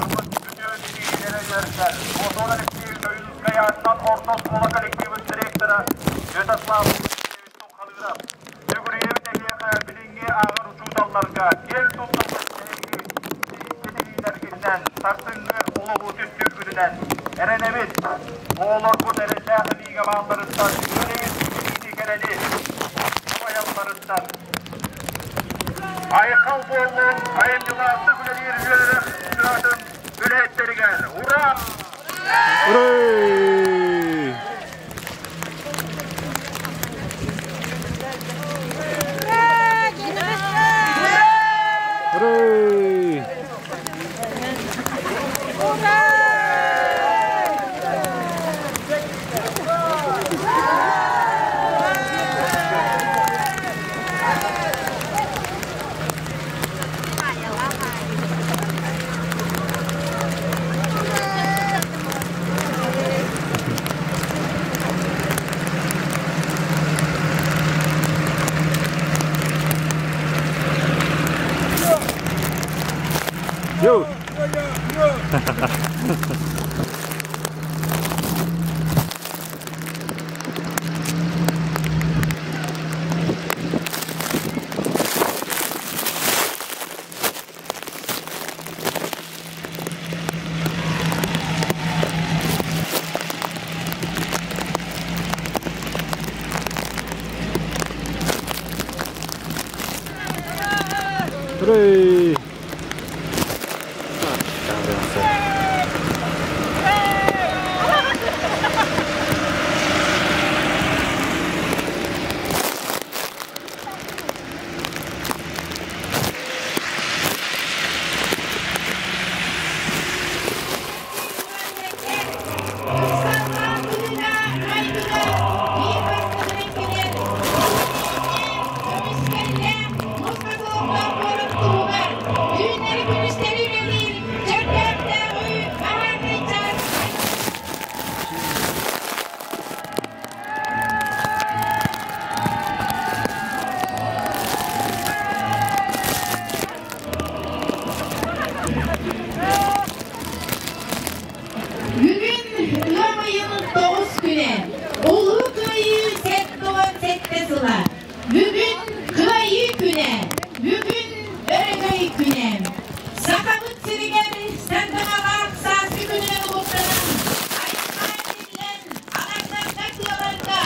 Оҕолорбут үтүө ситиһиилэрэ үөрдэр. Платон Алексеевич Ойуунускай аатынан орто оскуола коллективын директора Святослав Алексеевич Сухалыров. Сүгүрүйэбит эһиэхэ билиҥҥи ааҕар учууталларга киэҥ туттарбыт эһиги ситиһиилэргитинэн, сарсыҥҥы олоҕу түстүүргүтүнэн эрэнэбит. Оҕолорбут эрэллээх илиигэ баалларыттан үөрэбит ситиһиини кэрэни салайалларыттан Айхал буоллун айымньылаахтык үлэлиир үөрэх кыһатын үлэһиттэригэр! Ура! Ура! Ура! Yo! Hooray! Бүгүн ыам ыйын 9 күнэ, Улуу Кыайыы 77 сыла. Бүгүн Кыайыы күнэ, бүгүн Өрөгөй күнэ. Сахабыт сиригэр сардаҥалаах сааскы күнүнэн угуттанан, айхаан биллэн, аҥардарга тыаларга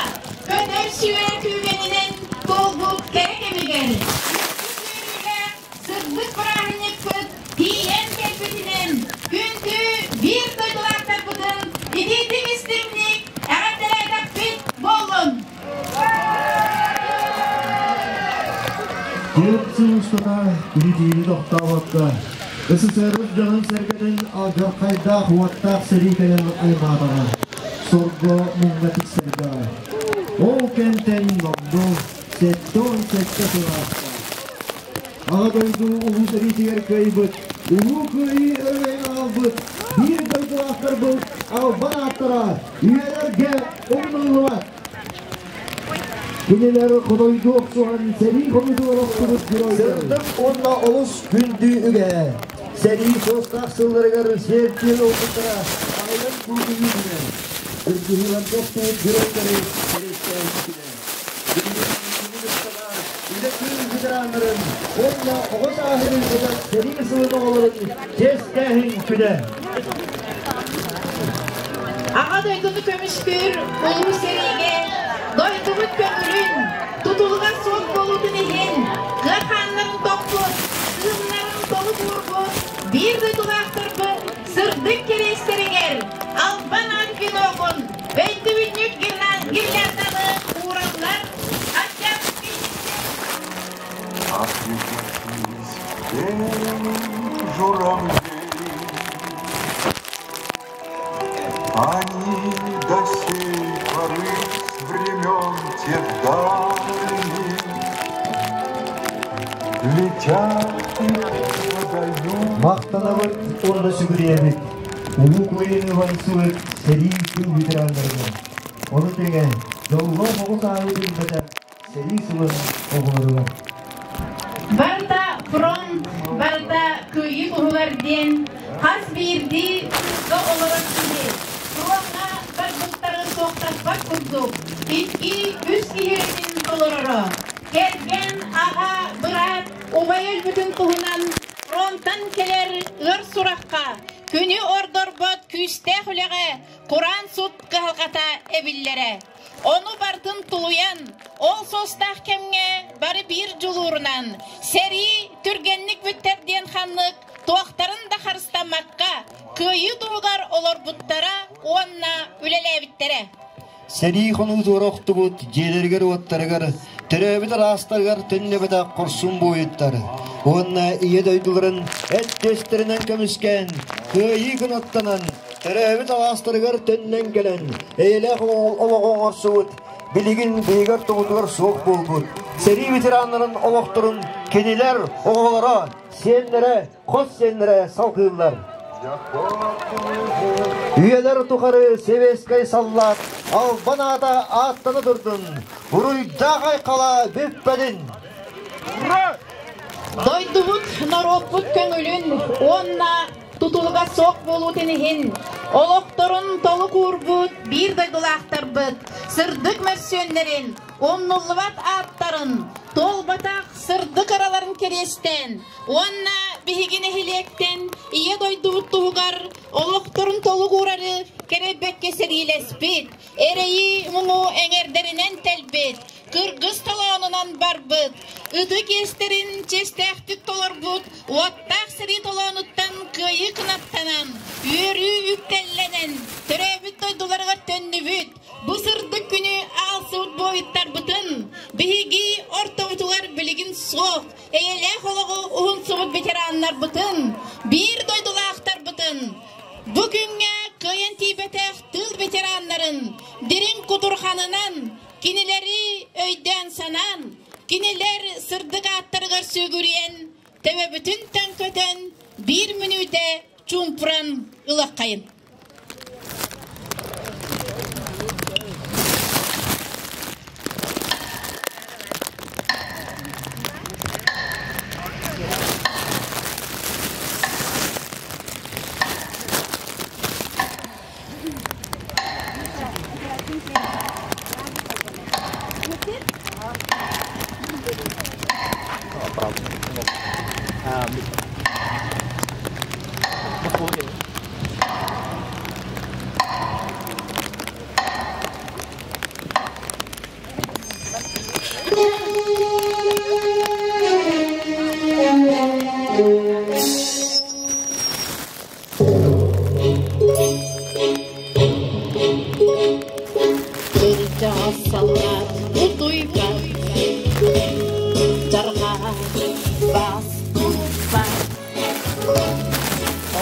көтөр сүөрэ күүгэнинэн туолбут кэрэ кэмигэр үрдүк үөрүүлээх сырдык бырааһынньыкпыт тиийэн кэлбитинэн күндү биир дойдулаахтарбытын итиитик истиҥник эҕэрдэлээтэхпит буоллун! Түөрт сыл устата күнү-түүнү тохтообокко, СССР дьонун-сэргэтин алдьархайдаах уоттаах сэрии кэлэн аймаатаҕа, сорго муҥна тиксэрдэҕэ. Ол кэмтэн номнуо 77 сыл ааста. Аҕа дойду улуу сэриитигэр кыайбыт, Улуу Кыайыы өрөгөйүн аҕалбыт биир дойдулаахтарбыт албан ааттара үйэлэргэ умнуллубат. Кинилэр хотойду охсуһан сэрии хонуутугар охсубут геройдар. Сырдык уонна олус күндү үгэһэ. Сэрии суостаах сылларыгар сиэртиэл ылбыттара аҕыйах куутуйуу күнэ. Кыргыһыыларга охтубут геройдары кэриэстээн күнэ. Үлэ тыыл ветераннарын уонна оҕо сааһын ылбыта сэрии сылын оҕолорун чиэстээһин күнэ. Аҕа дойдуну көмүскүүр улуу сэриигэ дойдубут көҥүлүн, тутулуга суох буолуутун иһин кыа хааннарын тохпут, тыыннарын толук уурбут биир дойдулаахтарбыт сырдык кэриэстэригэр Албан аат веногун өйдөбүнньүк гирлянданы уураллар. Осветились белым журавлей. Они до сей поры с времен тех дальних Летят и подают. Махтанабыт уонна сүгүрүйэбит Улуу Кыайыыны уһансыбыт сэрии тыыл ветераннарыгар. Ону тэҥэ дьоллоох оҕо сааһы билбэтэх сэрии сылын оҕолоругар. Барыта фронт, барыта кыайыы туһугар диэн Хас биирдии тыылга олорор киһи фроҥҥа барбыттары суохтаспат курдук икки-үс киһи үлэтин толороро. Кэргэн, аҕа, быраат, убай өлбүтүн туһунан фронтан кэлэр ыар сурахха күнү ордорбот күүстээх үлэҕэ кураан сут кыһалҕата эбиллэрэ. Ону барытын тулуйан, ол суостаах кэмҥэ бары биир дьулуурунан сэрии түргэнник бүттэр диэн ханнык туохтарын да харыстаммакка кыайыы туһугар олорбуттара уонна үлэлээбиттэрэ. Сэрии хонуутугар охтубут дьиэлэригэр-уоттарыгар, төрөөбүт араастарыгар төннүбэтэх хорсун буойуттар уонна Ийэ дойдуларын эт түөстэринэн көмүскээн, кыайыы кынаттанан, төрөөбүт алаастарыгар төннөн кэлэн, эйэлээх олоҕу оҥорсубут, билигин биһиги ортобутугар суох буолбут сэрии ветераннарын олохторун кинилэр оҕолоро, сиэннэрэ, хос сиэннэрэ салгыыллар. Үйэлэр тухары сэбиэскэй саллаат албан аата ааттана турдун, буруйдаах айхала бүппэтин! Дойдубут, норуоппут көҥүлүн уонна тутулуга суох буолуутун иһин олохторун толук уурбут биир дойдулаахтарбыт сырдык мөрсүөннэрин, умнуллубат ааттарын, туолбатах сырдык ыраларын кэриэстээн уонна биһиги нэһилиэктэн Ийэ дойдубут туһугар олохторун толук уурары кэрэйбэккэ сэриилэспит, эрэйи-муҥу эҥэрдэринэн тэлбит, кыргыс толоонунан барбыт, ытык иэстэрин чиэстээхтик толорбут уоттаах сэрии толоонуттан кыайыы кынаттанан, үөрүү үктэллэнэн, төрөөбүт дойдуларыгар төннүбүт, бу сырдык күнү аалсыбыт буойуттарбытын биһиги ортобутугар билигин суох, эйэлээх олоҕу уһунсубут ветераннарбытын, биир дойдулаахтарбытын, бу күҥҥэ кыайан тиийбэтэх тыыл ветераннарын дириҥ кутурҕанынан кинилэри өйдөөн-санаан, кинилэр сырдык ааттарыгар сүгүрүйэн, төбөбүтүн төҥкөтөн биир мүнүүтэ чуумпуран ылаххайын. Кырдьаҕас саллаат утуйбат, дьарҕаа бас туппат.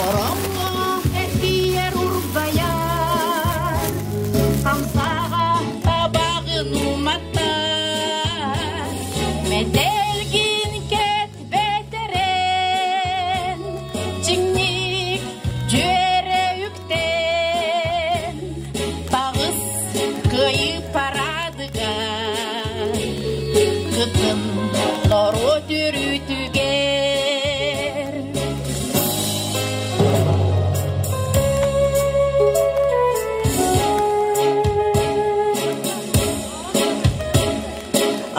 Ороҥҥо эргийэр урбайар, хамсаҕа табаҕын уматар. Мэтээлгин кэт бэтэрэн, чиҥник дьүөрэ үктэн, таҕыс кыайыы парадыгар, кытын норуот өрүүтүгэр.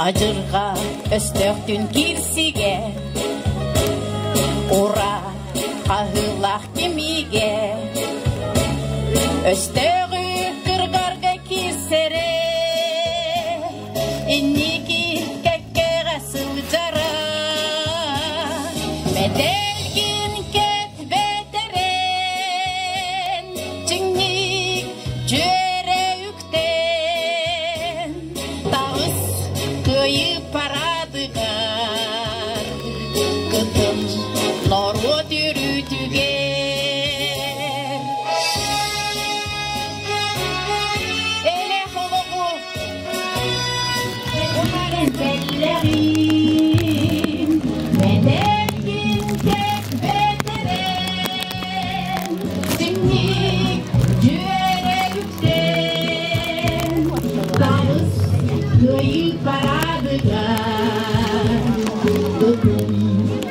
Адьырҕа өстөөхтүн киирсигэ, ура хаһыылаах кимигэ, өстөөҕү кыргарга киирсэрэ, инники кэккэҕэ сылдьара, мэтээлгин кэт бэтэрэн, чиҥник дьүөрэ үктэн, таҕыс кыайыы парадыгар, кытын норуот өрүүтүгэр. Элэх олоҕу уһарын бэллэҕим, мэтээлгин кэт бэтэрэн, чиҥник дьүөрэ үктэн, таҕыс кыайыы парадыгар, ытын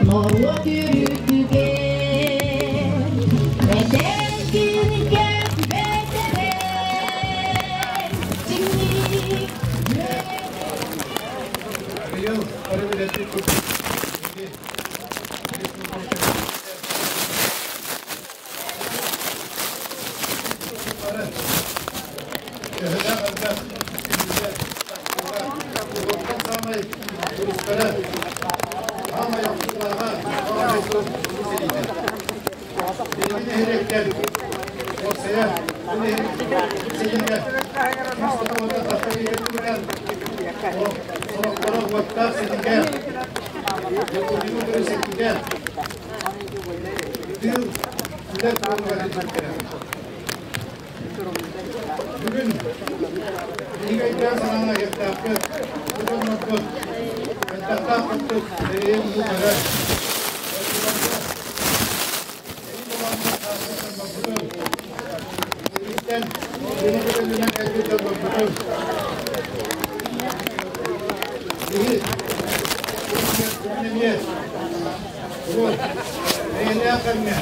норуот өрүүтүгэр. бары төһөлөөх элбэх үҥкүүгэ, тахсыыга улуустан саамай туристара, саамай охсуулааҕа Аҕа дойду Улуу сэриитэ. Биһиги нэһилиэктэр уопсайа бу сэриигэ 190 тахса киһи түбэһэн, сорохторо уоттаах сэриигэ, Якутияны утары сэриигэ тыыл үлэ фронугар илдьиттэрэ. Бүгүн биһиги өйдөөн-санаан айыахтаахпыт, бу дьоннорбут хайдахтаах курдук эрэйи-муҥу көрөн, дойдуларга сэрии буолаҥҥа хаалбыт дьоннорбутун, сэрииттэн дьиэ көтөллүнэн кэлбит дьоннорбутун биһи бүгүн эмиэ бу эйэлээх кэмҥэ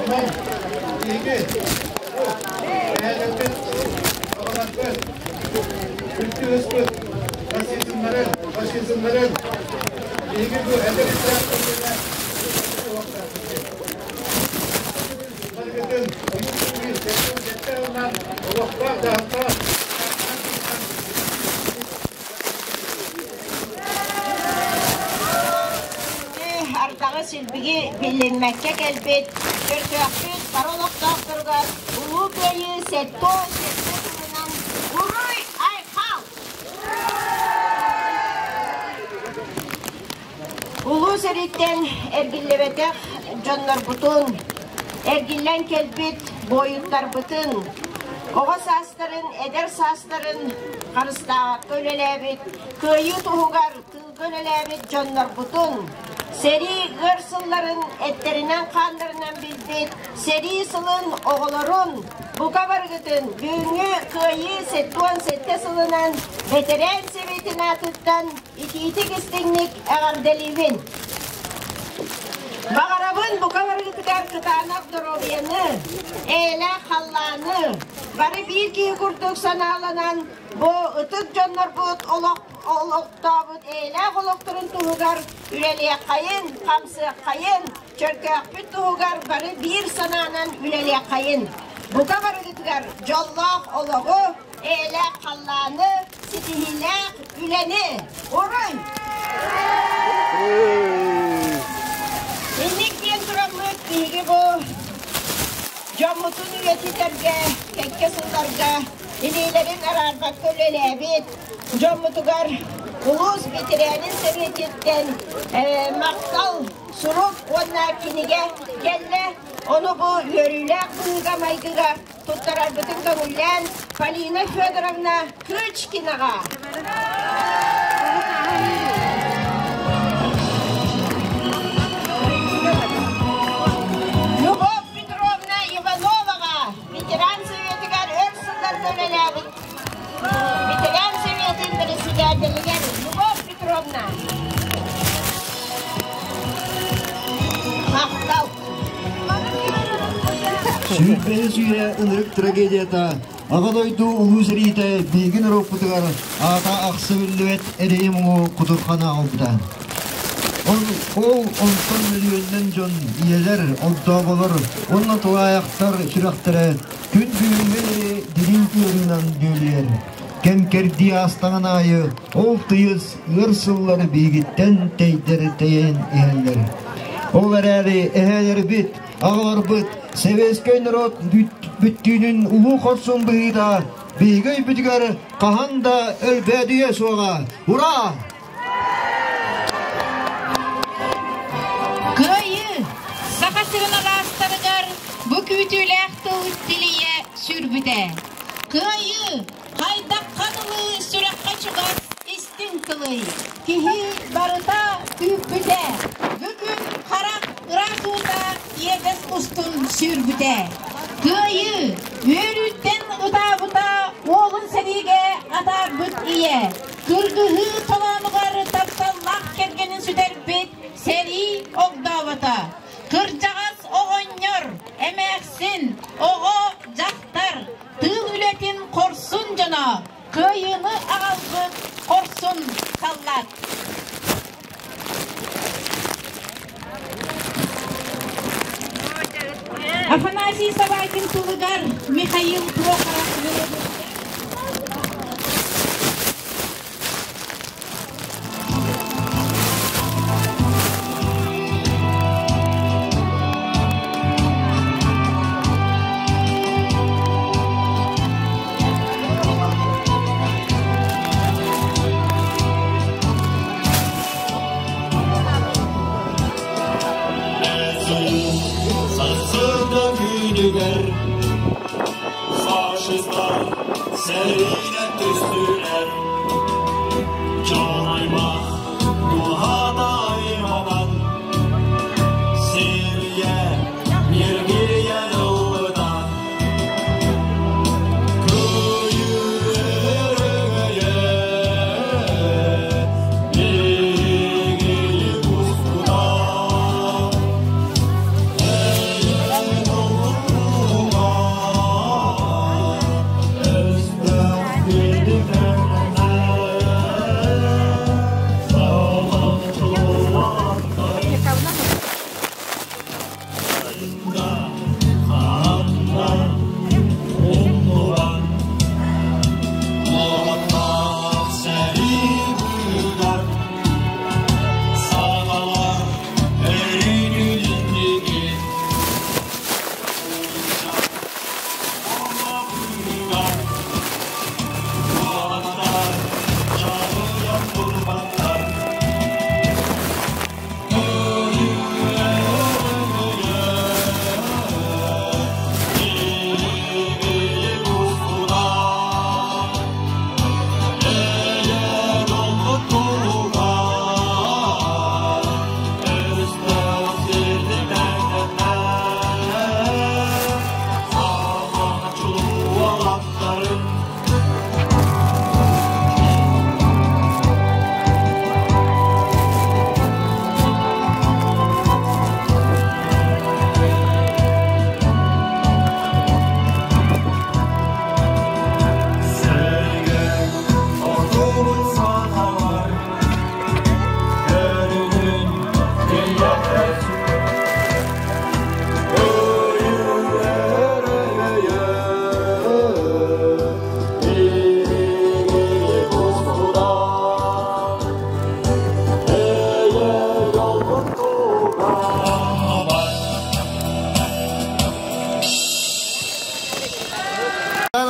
Онон биһиги эһээлэрбит, аҕаларбыт, Күндү ыспыт фашизмнарын, фашизмнарын биһиги бу эдэр ыччат көлүөнэ барыгытын омук күүһүн сэттэ ылынан олохтоох дьаһалтаах Ардаҕы силбиги билиммэккэ кэлбит Чөркөөхпүт бары олохтоохторугар Улуу Кыайыы 77 сылынан Уруй Айхал! Улуу сэрииттэн эргиллибэтэх дьоннорбутун, эргиллэн кэлбит буойуттарбытын, оҕо саастарын, эдэр саастарын харыстаабакка үлэлээбит, кыайыы туһугар тыылга үлэлээбит дьоннорбутун, сэрии ыар сылларын эттэринэн-хааннарынан билбит сэрии сылын оҕолорун бука барыгытын бүгүҥҥү Кыайыы 77 сылынан бэтэрээн сэбиэтин аатыттан итиитик-истиҥник эҕэрдэлиибин! Баҕарабын бука барыгытыгар кытаанах доруобуйаны, эйэлээх халлааны, бары биир киһи курдук санааланан бу ытык дьоннорбут олох олохтообут эйэлээх олохторун туһугар үлэлиэххэйин, хамсыаххайын, Чөркөөхпүт туһугар бары биир санаанан үлэлиэххэйин. Бука барыгытыгар дьоллоох олоҕу, эйэлээх халлааны, ситиһиилээх үлэни! Уруй! Инник диэн тураммыт биһиги бу дьоммутун үйэтитэргэ, кэккэ сылларга илиилэрин араарбакка үлэлээбит дьоммутугар улуус ветеранин сэбиэтиттэн махтал сурук уонна кинигэ кэллэ. Ону бу үөрүүлээх быһыыга-майгыга туттарарбытын көҥүллээн Полина Федоровна Кычкинаҕа. Любовь Петровна Ивановаҕа ветеран советыгар өр сылларга үлэлээбит ветеран советын председателигэр Любовь Петровна. Махтал. Сүүрбэһис үйэ ынырык трагедията Аҕа дойду улуу сэриитэ биһиги норуоппутугар аата ахса биллибэт эрэйи-муҥу кутурҕана оҥорбута. Ол, ол онтон мөлүйүөннэн дьон ийэлэр, огдооболор уонна тулаайахтар сүрэхтэрэ күн бүгүҥҥэ диэри дириҥ ыарыынан бүөлүйэр. Кэм-кэрдии аастаҕын аайы ол тыйыс ыар сыллар биһигиттэн тэйдэр тэйэн иһэллэр. Ол эрээри эһээлэрбит, аҕаларбыт сэбиэскэй норуот бүттүүнүн улуу хорсун быһыыта биһиги өйбүтүгэр хаһан да өлбөөдүйүө суоҕа. Ура! Кыайыы! Саха сирин алаастарыгар бу күүтүүлээх тыл тилийэ сүүрбүтэ. Кыайыы! Хайдахха дылы сүрэххэ чугас истиҥ тылый, киһи барыта күүппүтэ, бүгүн харах ыраас уута иэдэс устун сүүрбүтэ. Кыайыы! Үөрүүттэн ытаабыта уолун сэриигэ атаарбыт ийэ. ийэ, кыргыһыы толоонугар тапталлаах кэргэнин сүтэрбит сэрии огдообото, кырдьаҕас оҕонньор, эмээхсин, оҕо, дьахтар, тыыл үлэтин хорсун дьоно, кыайыыны аҕалбыт хорсун саллаат. Афанасий Собакин тылыгар Михаил Прохоров Сарсыарда күнүгэр фашистар сэриинэн түстүлэр. Дьон аймах дууһата айманан сиргэ ньиргийэн ылбыта.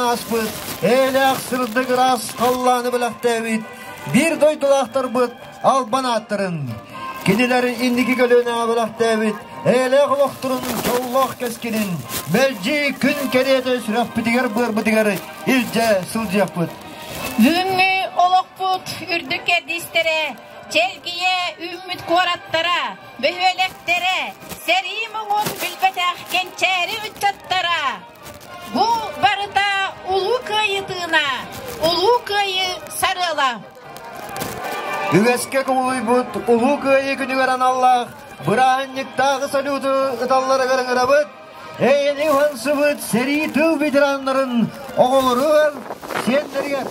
Ааспыт, эйэлээх сырдык ыраас халлааны бэлэхтээбит биир дойдулаахтарбыт албан ааттарын, кинилэр инники көлүөнэҕэ бэлэхтээбит эйэлээх олохторун дьоллоох кэскилин мэлдьи күн кэриэтэ сүрэхпитигэр-быарбытыгар илдьэ сылдьыахпыт. Бүгүҥҥү олохпут үрдүк кэрдиистэрэ, чэлгийэ үүммүт куораттара, бөһүөлэктэрэ, сэрии муҥун билбэтэх кэнчээри ыччаттара, Бу барыта Улуу Кыайыы тыына, Улуу Кыайыы сарыала. Үгэскэ кубулуйбут Улуу Кыайыы күнүгэр аналлаах бырааһынньыктааҕы салюту ыталларыгар ыҥырабыт. Эйэни уһансыбыт сэрии тыл ветераннарын оҕолоругар, сиэннэригэр.